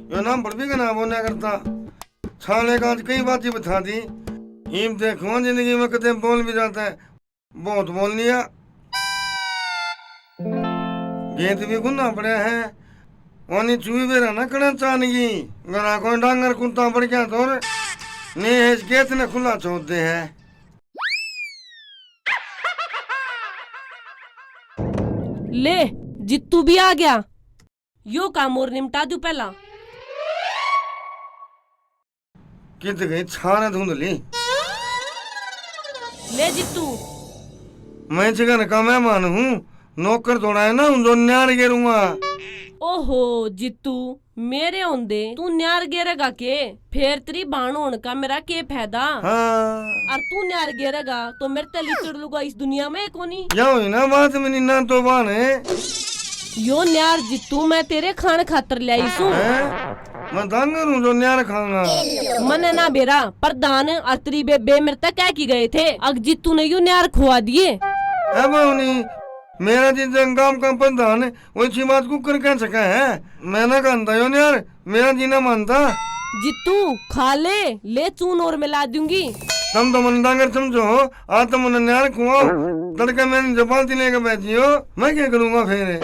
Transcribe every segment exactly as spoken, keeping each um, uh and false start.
यो नाम पर भी घना बोला करता। छाले का आज कई बात ही बता दी। इब देखो, जिंदगी में कदे बोल भी जाता है, बहुत बोल लिया। गेंद भी गुना पड़ा है। वानी चुई बेरा ना कड़ा चानगी। घरा कोई डांगर कुत्ता पड़ गया तो रे। ने इस गेंद ने खुला छोड़ दे है। ले, जित्तू भी आ गया। यो काम और निपटा दूं पहला। कित गई छाने धुंधली। ले जित्तू। मैं चिकन का मेहमान हूँ, नौकर थोड़ा है ना हूँ जो न्यार गेरूंगा। ओहो जित्तू, मेरे होंदे तू न्यार गेरेगा के? फेर तेरी भाण होण का मेरा के फायदा? हाँ। और तू न्यार गेरेगा तो मेरे ते लिचड़ लुगा इस दुनिया में कोनी। या हुई ना बात, मेरी ना तो बाण है। यो न्यार जित्तू मैं तेरे खाण खातर ल्याई सूं। हैं? मैं दांगर हूँ जो न्यार खाऊंगा। मने ना बेरा, प्रधान और तेरी बेबे मेरे तक कह की गए थे, अक जित्तू ने यो न्यार खुआ दिए। ए बावनी, मेरा जी जंगाम का प्रधान है, वो अच्छी बात कुकर कह सका है। मैं ना खानता यो न्यार, मेरा जी ना मानता। जित्तू, खा ले, ले चून और मिला दूंगी। तुम तो मन डांगर समझो हो, आज तो मन न्यार खुआओ, तड़के मैंने जपालती लेके बैठी हो, मैं क्या करूंगा फिर?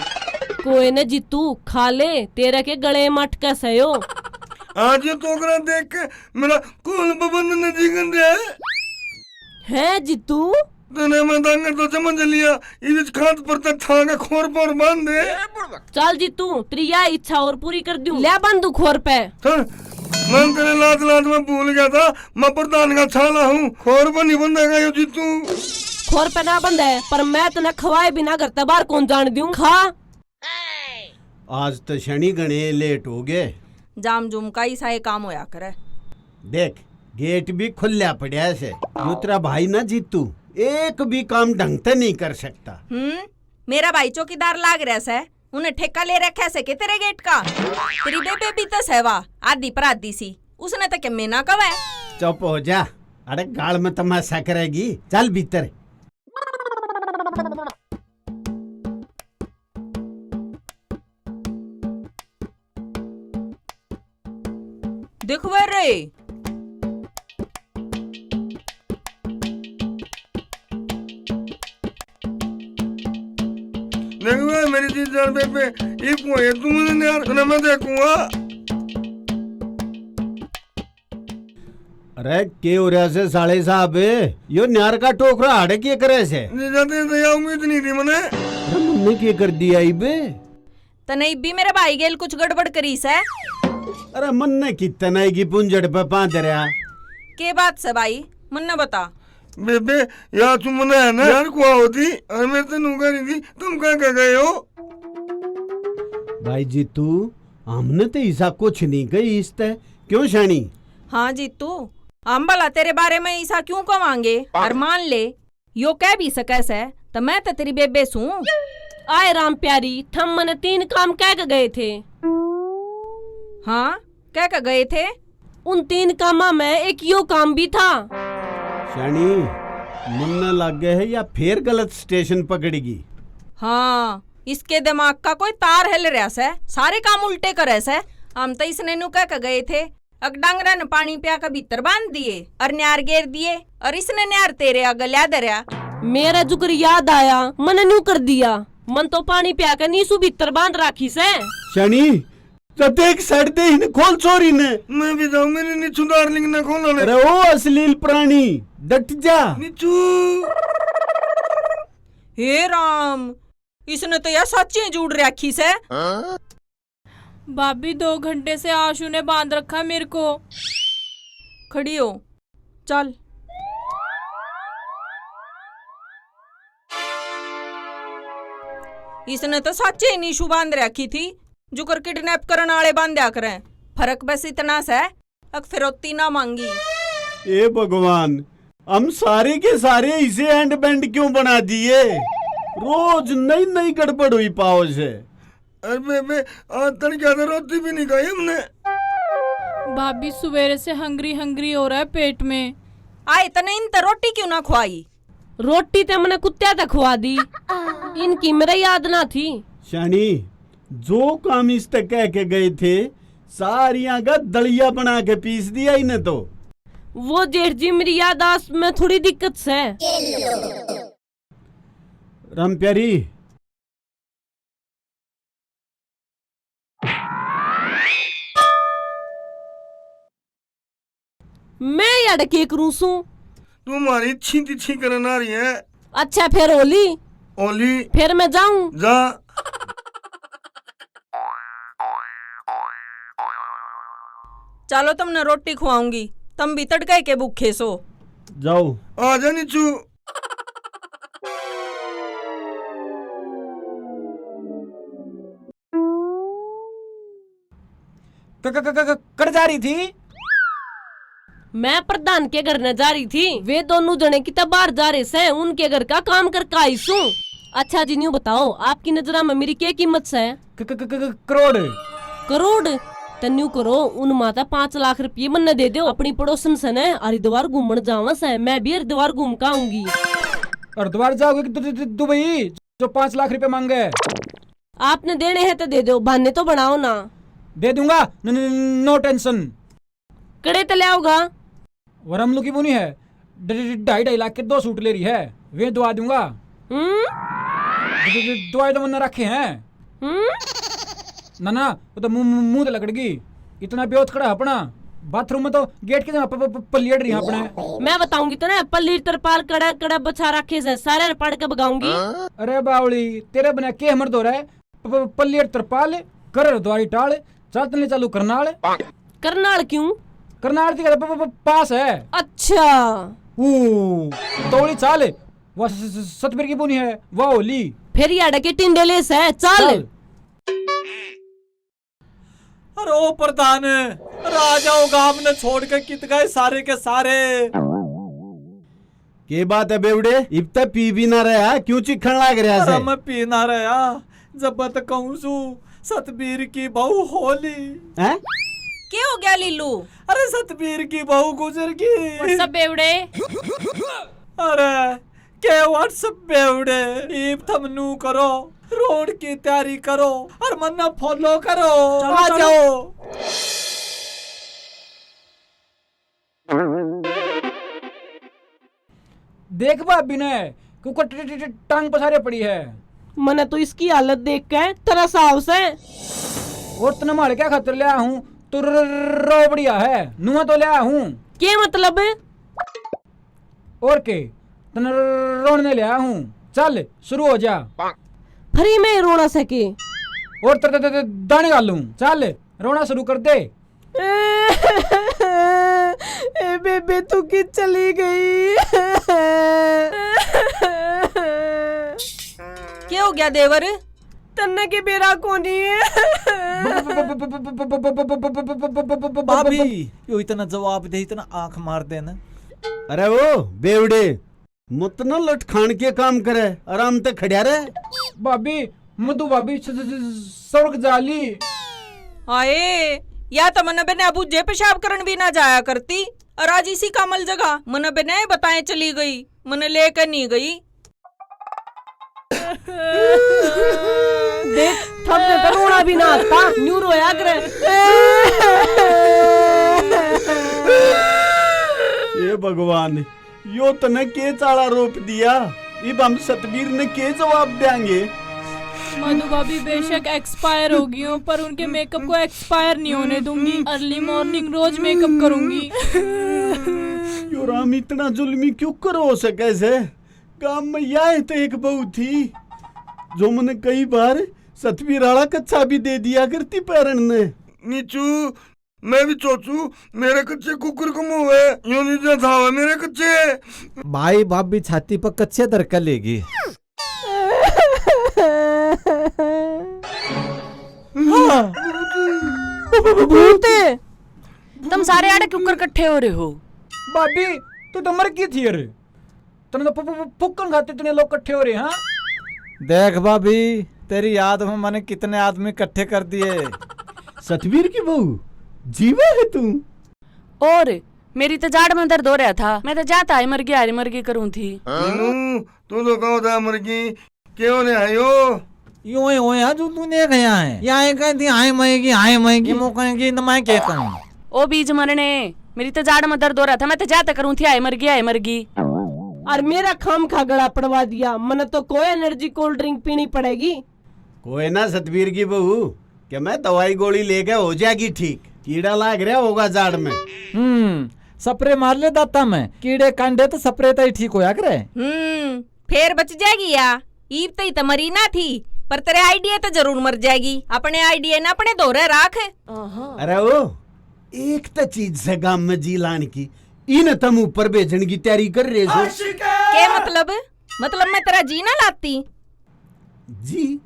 कोई न जित्तू, खा ले, तेरे के गले में अटके सयो। आज ये टोकरा देख के मेरा खून बबंद नदी गन रहा है। हैं जित्तू? तने मैं दांगर तो समझ लिया, इस खात पर तक था का खोर पर बांध दे। चल जित्तू, तेरी या इच्छा और पूरी कर दूं। ले बांधू खोर पे। हाँ, मैं तेरे लात लात में भूल गया था, मैं प्रधान का छाला हूँ। खोर पर नहीं बंधेगा यो जित्तू। खोर पे ना बंधे, पर मैं तने खवाए बिना घर ते बाहर कौन जान दूं। खा। आज तो शनि घणे लेट हो गए। जाम जुम का ही साए काम होया करे। देख, गेट भी खुल्या पड़ा से। यो तेरा भाई ना जीतू, एक भी काम ढंग ते नहीं कर सकता। हम्म, मेरा भाई चौकीदार लाग रहा से, उन्हें ठेका ले रखा से के तेरे गेट का? तेरी बेबे भी तो सहवा, आधी पर आधी सी, उसने तो के मैं ना कवे। चुप हो जा, अरे गाल में तमाशा करेगी, चल भीतर। देखवे रे। देखवे मेरी जीजा बेबे, ये कोई है तुमने यार, ना मैं देखूंगा। अरे, के हो रहा से साले साहब? यो न्यार का टोकरा हाड़े के करे से? जीजा, ते तो या उम्मीद नहीं थी मने। अरे, मन्ने के कर दिया इबे? तने इब्बी मेरे भाई गेल कुछ गड़बड़ करी से? अरे, मन्ने कितने की पुंजड़ पे पां धरया। के बात से भाई? मन्ने बता। बेबे, या तू मने है ना? यार, कुआ होती, अरे, मेरे ते नू कह रही थी, तुम क्या कह गए हो? भाई जीतू, हमने तो ऐसा कुछ नहीं कही इसते। क्यों शानी? हाँ जीतू, हम भला तेरे बारे में ऐसा क्यों कवांगे? और मान ले, यो कह भी सके से, तो मैं तो तेरी बेबे सूं। आए राम प्यारी, थम मने तीन काम कह के गए थे। हाँ, कह के गए थे। उन तीन कामा में एक यो काम भी था। शानी, मन्ने लागे है या फेर गलत स्टेशन पकड़गी। हाँ, इसके दिमाग का कोई तार हिल रहा से, सारे काम उल्टे करे से। हम तो इसने न्यू कह के गए थे, अक डांगरा ने पानी पिया के भीतर बांध दिए और न्यार गेर दिए और इसने न्यार तेरे आगे ल्या धरया। मेरा जुकर याद आया, मने न्यू कर दिया। मन तो पानी पिया के नीसू भीतर बांध राखी से। शानी, तो देख, सड़ दे इन्हें, खोल चोरी ने। मैं भी जाऊं, मेरे नीचू डार्लिंग ने खोलो ने। अरे ओ अश्लील प्राणी, डट जा। नीचू। हे राम, इसने तो यार सच्ची जुड़ रखी से। भाभी, दो घंटे से आशु ने बांध रखा है मेरे को। खड़ी हो, चल। इसने तो साचे ही नीशू बांध रखी थी, जुकर किडनैप करने वाले बांध्या करें। फर्क बस इतना से, अक फिरौती ना मांगी। ए भगवान, हम सारे के सारे इसे एंड बैंड क्यों बना दिए? रोज नई नई गड़बड़ हुई पाओ से। अरे बेबे, आज तड़के तो रोटी भी नहीं खाई हमने। भाभी, सवेरे से हंगरी हंगरी हो रहा है पेट में। आए तने इन ते रोटी क्यों ना खुआई? रोटी ते मने कुत्त्या ते खुआ दी। इनकी मेरे याद ना थी। शानी, जो काम इस ते कह के गए थे, सारियां का दलिया बना के पीस दिया इन्हें तो। वो जेठ जी, मेरी याददाश्त में थोड़ी दिक्कत से। राम प्यारी, मैं याडे के करूं सूं? तू म्हारी छी तिछी करन आ रही है। अच्छा, फिर होली? होली। फिर मैं जाऊं? जा। चलो, तुमने रोटी खुआऊंगी, तुम भी तड़के के भूखे सो। जाओ। आ जा नीचू। क-, क-, क-, क-, कड़ जा रही थी? मैं प्रधान के घर न जा रही थी। वे दोनों जने किते बाहर जा रहे सै, उनके घर का काम करके आई सूं। अच्छा जी, न्यू बताओ, आपकी नजरा में मेरी के कीमत सै? क-, क-, क-, क-, करोड़। करोड़? तो न्यू करो, उन माता पाँच लाख रुपये मन्ने दे दो। अपनी पड़ोसन से न हरिद्वार घूमण जावा सै, मैं भी हरिद्वार घूम के आऊंगी। हरिद्वार जाओगे कि दु-, दु-, दु-, दुबई, जो पाँच लाख रुपये मांगे? आपने देने हैं तो दे दो, बहाने तो बनाओ ना। दे दूंगा, न-, न-, no tension। कड़े ते ले आओगा? वरमलू की बुनी है, ढ-, ढ-, ढाई ढाई लाख के दो सूट ले रही है, वे दवा दूंगा। हम्म? द-, द-, द-, दवाई तो मन्ने रखे हैं। हम्म? ना, ना, वो तो मुंह, मुंह, मुंह तो लकड़ गई। इतना बेहोश खड़ा अपना, बाथरूम में तो गेट के जगह प-, प-, प-, पल्ली अड़ रही है अपने। मैं बताऊंगी तो ना, पल्ली तरपाल कड़ा, कड़ा बछा रखे से, सारे पड़ के भगाऊंगी। अरे बावली, तेरे बना के हमर दो रहा है? प-, प-, पल्ली अड़ तरपाल, कर द्वारी टाल, चल तने चालू करनाल। करनाल क्यों? करनाल ती प-, प-, प-, पास है। अच्छा। ओ, तौली चाल, वह स-, स-, स-, सतबीर की बुनी है, वह होली। फिर याडा के टिंडे ले से, चल। चल। अरे ओ प्रधान, अरे आ जाओ, गांव ने छोड़ के कित गए सारे के सारे। के बात है बेवड़े, इब तक पी भी ना रहा, क्यों चिखण लाग रहा अरे से? मैं पी ना रहा, जब तक कहूं सू सतबीर की बहू होली। हैं? के हो गया लीलू? अरे सतबीर की बहू गुजर गई। What's up बेवड़े? अरे के WhatsApp बेवड़े, इब थम नू करो, रोड की तैयारी करो और मन्ना follow करो। चलो, आ चलो। जाओ। देख भाभी ने कुकर ट-, ट-, ट-, टांग पसारे पड़ी है। मने तो इसकी हालत देख के तरस आवै से। और तने मारे क्या खातर ले आया हूँ? तू र-, र-, रो बढ़िया है, नुआ तो ले आया हूँ। के मतलब? और के, तने रोने ले आया हूँ। चल, शुरू हो जा। फ्री में रोना सके। और तर, तर, तर, तर, दाने घालूं। चल, रोना शुरू कर दे। ए बेबे, तू की चली गई? क्या हो गया देवर? तन्ने के बेरा कोनी। भाभी, यो इतना जवाब दे, इतना आंख मार दे ना। अरे ओ बेवड़े, मत ना लटखान के काम करे, आराम ते खड़्या रह। भाभी, मधु भाभी स-, स-, स-, स्वर्ग जाली। हाय, या तो मने बिना बूझे पेशाब करन भी ना जाया करती, और आज इसी कामल जगह मने बिना बताए चली गई, मने लेके नहीं गई। देख, थमने तो रोना भी ना आता, न्यू रोया करे। हे भगवान, यो तने के चाला रोप दिया? इब हम सतबीर ने के जवाब देंगे? मधु भाभी बेशक एक्सपायर हो गई हो, पर उनके मेकअप को एक्सपायर नहीं होने दूंगी। अर्ली मॉर्निंग रोज मेकअप करूंगी। यो राम, इतना जुल्मी क्यों करो हो सके से? गाम में या तो एक बहू थी, जो मने कई बार सतबीर आला कच्छा भी दे दिया करती पैरण ने। नीचू, मैं भी सोचू, मेरे कच्चे कुकर को मुंह है, यूं नहीं जैसा हुआ मेरे कच्चे। भाई, भाभी छाती पर कच्चे धर के लेगी। हाँ। भूत! तुम सारे आड़े क्यों कर इकट्ठे हो रहे हो? भाभी, तू तो मर गई थी, अरे। तने तो फु-, फु-, फु-, फुक्कन खाते इतने लोग इकट्ठे हो रहे हैं, हाँ? देख भाभी, तेरी याद में मैंने कितने आदमी इकट्ठे कर दिए। सतबीर की बहू, जीवे है तू? और मेरी तो जाड़ में दर्द हो रहा था, मैं तो जाता ही मरगी हारी मरगी करूँ थी। मीनू, तू तो कहो था मरगी, क्यों ने आयो? यो ए होया जो तू देख आया है। या ए कहती हाय मएगी, हाय मएगी, मो कहेगी न मैं के कहूँ। ओ बीज मरने, मेरी तो जाड़ में दर्द हो रहा था, मैं तो जाता करूँ थी, हाय मरगी, हाय मरगी। और मेरा खाम खा गला पड़वा दिया, मने तो कोई एनर्जी कोल्ड ड्रिंक पीनी पड़ेगी। कोई ना सतबीर की बहू, कि मैं दवाई गोली लेके हो जाएगी ठीक। कीड़ा लाग रहा होगा जाड़ में। हम्म, स्प्रे मार ले दाता में, कीड़े कांडे तो स्प्रे तै ही ठीक होया करे। हम्म, फेर बच जाएगी या। ईब तई तो मरी ना थी, पर तेरे आइडिया तो जरूर मर जाएगी। अपने आइडिया ना अपने धोरे राख। अरे ओ, एक तो चीज से गांव में जी लान की, इन तम ऊपर भेजण की तैयारी कर रहे हो। के मतलब? मतलब मैं तेरा जी ना लाती? जी?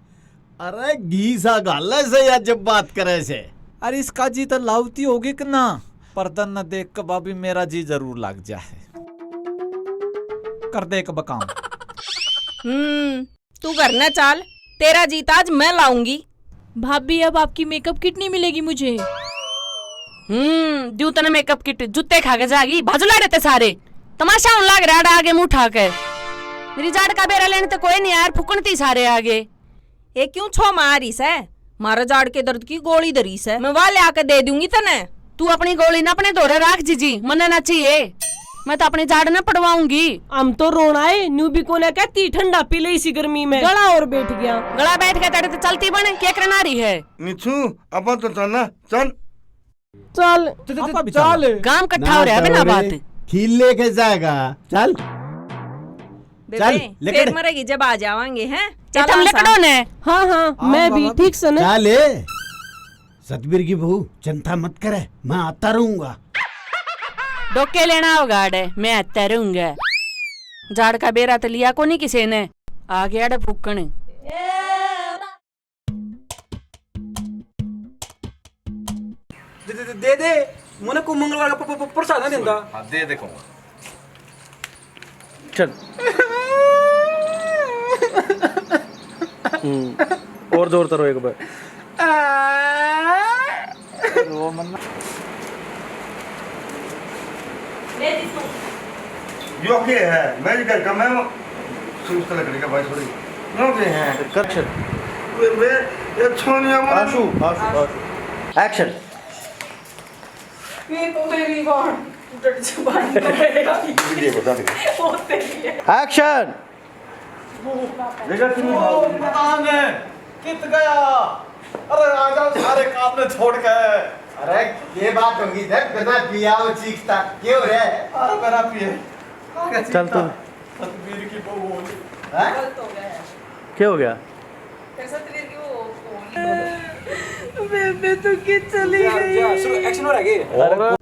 अरे घी सा घाले से या जब बात करे से। अरे इसका जी तो लावती होगी कि ना, पर तन्ने देख के भाभी मेरा जी जरूर लाग जा है। कर दे एक बकाम। हम्म, तू घर ना चाल, तेरा जी तो आज मैं लाऊंगी। भाभी, अब आपकी मेकअप किट नहीं मिलेगी मुझे। हम्म, द्यू तने मेकअप किट, जूते खा के जागी, भाजू लाड़े ते सारे। तमाशा होने लाग रहा आगे मुंह उठा के। मेरी जाड़ का बेरा लेने ते कोई नहीं आया, फुकन ती सारे आगे। ए क्यों छो मारी सै? मारे जाड़ के दर्द की गोली धरी सै, मैं वा ले आके दे दूंगी तने। तू अपनी गोली ना अपने धोरे राख जीजी, मन्ने ना चाहिए। मैं तो अपनी जाड़ ना पड़वाऊंगी। हम तो रोना है, न्यू भी कोने कहती ठंडा पी ले इसी गर्मी में। गला और बैठ गया। गला बैठ गया तेरे तो चलती बने, के करना रही है? निशु, अपन तो चलना, चल। चल। च-, च-, आपा भी चल। चल। काम कट्ठा ना हो रहा है बिना तोरे बात। खील लेके जाएगा। चल। बेबे, चल, लेकड़। फेर मरेगी जब आ जावांगे, हैं? ये चल, तुम आसा। लकड़ो ने। हाँ, हाँ, हाँ, मैं भी बाबा। ठीक से ना। चल ए। सतबीर की बहू, चिंता मत करे, मैं आता रहूंगा। डोके लेना होगा अड़े, मैं आता रहूंगा। जाड़ का बेरा तो लिया कोनी किसी ने, आ गया अड़े फूकण। दे, दे, दे, दे, दे। मुने को मंगलवार का प-, प-, प-, प्रसाद ना देंदा। हाँ, दे, दे कहूँगा। चल। हम्म, और जोर तरो एक बार। रो मन्ना। यो के है? मैं भी घर का, मैं सुस्त लकड़ी का भाई, सॉरी। यो के है? कर चल। वे, वे, ये छोनिया वाला आशु, आशु, आशु। Action। ये तो मेरी बात टूट से बात करेगा। ये बता दे। वो तेरी है। Action। देखा तूने? ओ, पता नहीं कित गया। अरे आ जाओ सारे काम ने छोड़ के। अरे ये बात होगी, देख बिना पिया वो चीखता क्यों रे? अरे बिना पिए। आगे चल चीखता। तू। सतबीर की बहू होली। हैं? गलत हो गया है। क्या हो गया? तेरे सतबीर की वो होली। बेबे तो कित चली जा, गई? जा, शुरू, action हो रहा है ये? और